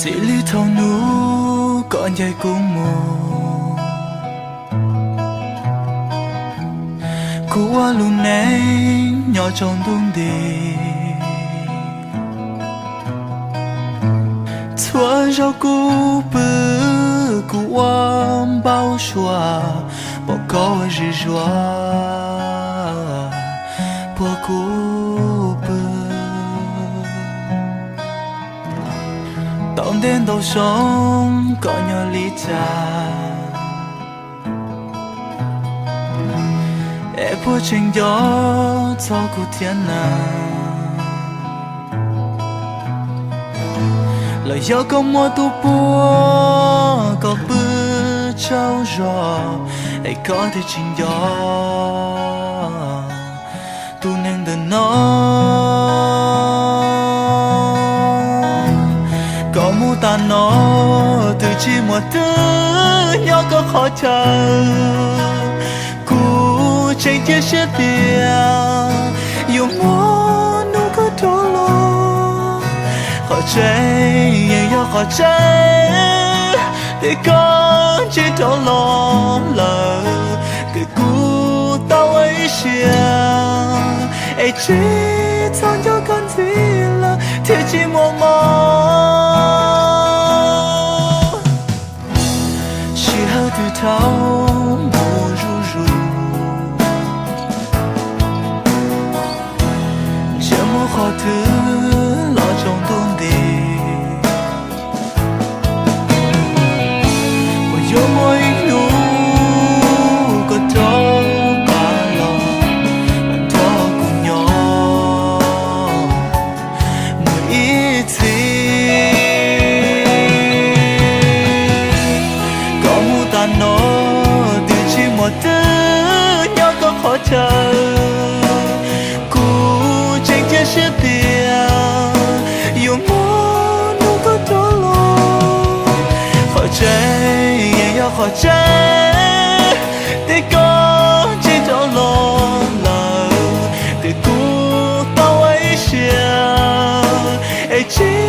Txij li thaum hnub koj ncaim kuv mus, kuv ua lub neej nyob rau ntuj nti. Txhua zaus kuv pw, kuv ua npau suav pom koj ua zim zuag puag kuv pw. Tau ntev ntau xyoo koj nyob li cas, es puas tseem nco txog kuv thiab na? Los yog koj muaj tus puag koj pw tsaug zog, es koj thiaj tsis nco tus neeg ntawm no. Koj mus tas no, twb tsis muaj twg nyob koj qhov chaw. Kuv tseem cia siab tias yuav muaj hnub koj rov los. Qhov tseeb yeej yog qhov tseeb, tias koj ntsib rov los lawm, ces kuv tau ua ib siab, es tsis txhob nco koj ntxiv lawm thiaj tsis muaj mob. Sij hawm twb dhau mus zuj zus, ntshe muaj qhov twg los tsaus ntuj nti. Puas yuav muaj ib hnub koj rov qab los, los nrog kuv nyob mus ib txhis. Koj mus tas no, twb tsis muaj twg nyob koj qhov chaw. Kuv tseem cia siab tias yuav muaj hnub koj rov los. Qhov tseeb yeej yog qhov tseeb, tias koj ntsib rov los lawm, ces kuv tau ua ib siab, es tsis